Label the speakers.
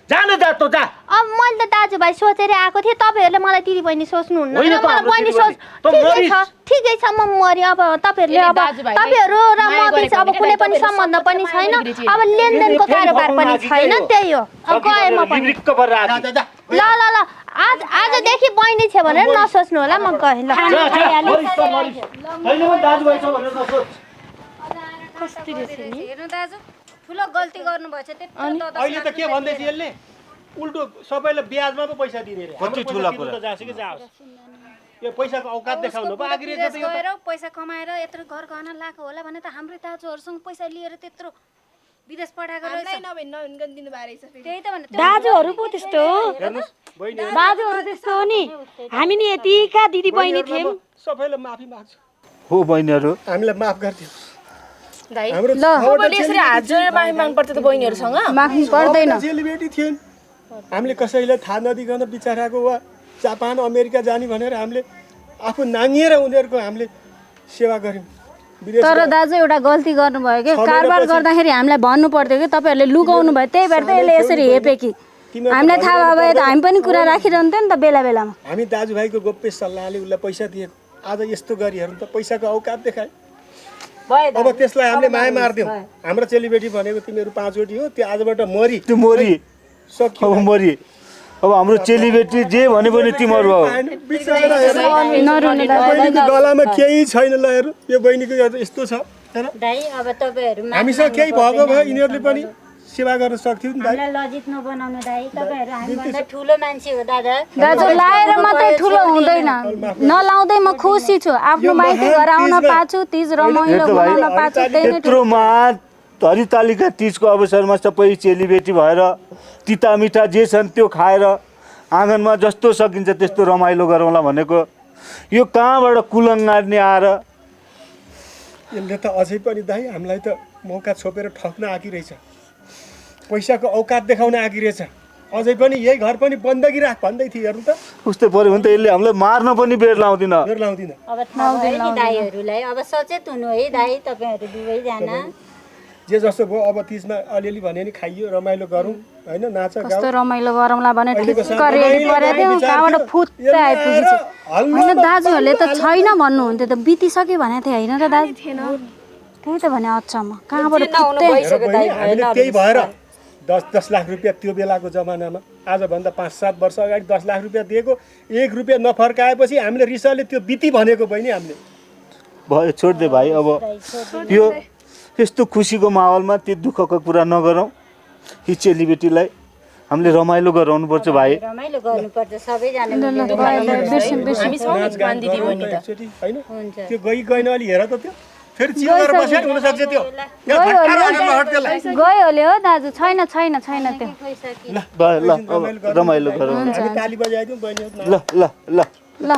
Speaker 1: जानु जा त जा।
Speaker 2: अब मैले त दाजुभाइ सोचेर आएको थिएँ, तपाईँहरूले मलाई दिदी बहिनी सोच्नुहुन्न।
Speaker 1: होइन त,
Speaker 2: मलाई
Speaker 1: हाम्रो
Speaker 2: बहिनी
Speaker 1: दिदी
Speaker 2: सोच
Speaker 1: बहिनी।
Speaker 2: ठिकै छ म मरि। अब तपाईँहरूले अब तपाईँहरू र म बिच अब कुनै पनि सम्बन्ध पनि छैन, अब लेनदेनको कारोबार पनि छैन, त्यही हो। अब गएँ म पनि।
Speaker 1: रिक्क भएर आएको।
Speaker 2: ल ल ल आजदेखि बहिनी छ भनेर नसोच्नु होला, म गएँ ल।
Speaker 3: हेर्नु दाजु ठुलो गल्ती गर्नुभएछ त्यत्रो
Speaker 4: अहिले त के भन्दैछ यसले उल्टो सबैले ब्याजमा पो पैसा दिने रे।
Speaker 1: कति ठुला कुरा।
Speaker 4: जान्छ कि जाओस् यो पैसाको औकात देखाउनु पो आगिरे छ त यो।
Speaker 3: गएर पैसा कमाएर यत्रो घर गहना लाएको होला भने त हाम्रो दाजुहरूसँग पैसा लिएर त्यत्रो विदेश पठाएको रहेछ। त्यही त भने
Speaker 5: दाजुहरू पो त्यस्तो हो,
Speaker 4: हेर्नुस् बहिनी
Speaker 5: दाजुहरू त्यस्तो हो नि। हामी नि यतिका दिदी बहिनी थियौँ।
Speaker 4: सबैले माफी माग्छु,
Speaker 1: हो बहिनीहरू
Speaker 4: हामीलाई माफ गरिदिनु।
Speaker 6: दाइ
Speaker 4: हाम्रो
Speaker 6: तपाईँले यसरी हात जोडेर माफी माग्नु पर्छ त बहिनीहरूसँग?
Speaker 5: माग्नु पर्दैन।
Speaker 4: चेलीबेटी थियौँ हामीले, कसैलाई थाहा नदिकन बिचराको वा जापान अमेरिका जाने भनेर हामीले आफू नाङ्गिएर उनीहरूको हामीले सेवा गऱ्यौँ।
Speaker 5: तर दाजु एउटा गल्ती गर्नुभयो कि कारोबार गर्दाखेरि हामीलाई भन्नु पर्थ्यो कि तपाईँहरूले लुकाउनु भयो, त्यही भएर त यसले यसरी हेपे कि हामीलाई थाहा भए त हामी पनि कुरा राखिरहन्थ्यो नि त बेला बेलामा।
Speaker 4: हामी दाजुभाइको गोप्य सल्लाहले उसलाई पैसा दिएको, आज यस्तो गरी हेर्नु त पैसाको औकात देखाए। अब त्यसलाई हामीले माया मारिदियौँ। हाम्रो चेलीबेटी भनेको तिमीहरू 5 वटी हो, त्यो आजबाट मरि
Speaker 1: त्यो मोरी
Speaker 4: सक्यो।
Speaker 1: अब मोरी। अब हाम्रो चेलीबेटी जे भने पनि तिमीहरू हो।
Speaker 4: बहिनीको गलामा केही छैन। ल हेर्नु यो बहिनीको यस्तो छ हैन।
Speaker 7: दाइ अब तपाईहरु
Speaker 4: हामीसँग केही भएको भए यिनीहरूले पनि सेवा गर्न सक्थ्यो नि दाइ।
Speaker 7: हामीलाई लजित नबनाउनु दाइ, तपाईहरु हामीभन्दा ठुलो मान्छे हो दादा।
Speaker 5: दाजु लाएर मात्रै ठुलो हुँदैन, नलाउँदै म खुसी छु। आफ्नो माइती घर आउन पाछु, तीज रमाइलो बनाउन पाछु, त्यही नै
Speaker 1: त्यत्रोमा हरितालिका तीजको अवसरमा सबै चेलीबेटी भएर तिता मिठा जे छन् त्यो खाएर आँगनमा जस्तो सकिन्छ त्यस्तो रमाइलो गरौँला भनेको यो कहाँबाट कुलङ्गार्ने आएर
Speaker 4: यसले त अझै पनि दाइ हामीलाई त मौका छोपेर ठग्न आकिरहेछ, पैसाको औकात देखाउन आकिरहेछ। अझै पनि यही घर पनि बन्दगी राख भन्दै थियो। हेर्नु त
Speaker 1: उस्तै पऱ्यो भने त यसले हामीलाई मार्न पनि बेर लाउँदिन।
Speaker 4: लाउँदिन।
Speaker 7: अब थाहा भयो नि दाइहरुलाई, अब सचेत हुनु है दाइ तपाईहरु दुवैजना।
Speaker 4: जे जस्तो भयो अब तीजमा अलिअलि भने नि खाइयो, रमाइलो गरौँ हैन, नाच गाउँ।
Speaker 5: कस्तो रमाइलो गरौँला भने ठिक्क रेडी परेको थियौँ, कहाँबाट फुत्तै आइपुगेछ। होइन दाजुहरूले त छैन भन्नुहुन्थ्यो त, बितिसक्यो भनेको थियो होइन र दाजु? त्यही त भने अचम्म कहाँबाट फुत्तै।
Speaker 4: हामीले त्यही भएर 10 लाख रुपियाँ त्यो बेलाको जमानामा, आजभन्दा 5-7 वर्ष अगाडि 10 लाख रुपियाँ दिएको, 1 रुपियाँ नफर्काएपछि हामीले रिसले त्यो बिति भनेको बहिनी हामीले।
Speaker 1: भयो छोड्दे भाइ। अब यो यस्तो खुसीको माहौलमा त्यो दुःखको कुरा नगरौँ। यी चेलीबेटीलाई हामीले रमाइलो गराउनुपर्छ भाइ।
Speaker 7: रमाइलो गर्नुपर्छ सबैजना
Speaker 4: त्यो गइन अलि हेर त त्यो फेरि चियो गरेर बसेर हुन सक्छ त्यो।
Speaker 5: गयो होले हो दाजु, छैन छैन छैन त्यो।
Speaker 1: ल ल अब रमाइलो गरौँ।
Speaker 4: हामी ताली बजाइदिउँ बहिनीहरु।
Speaker 1: ल ल ल
Speaker 5: ल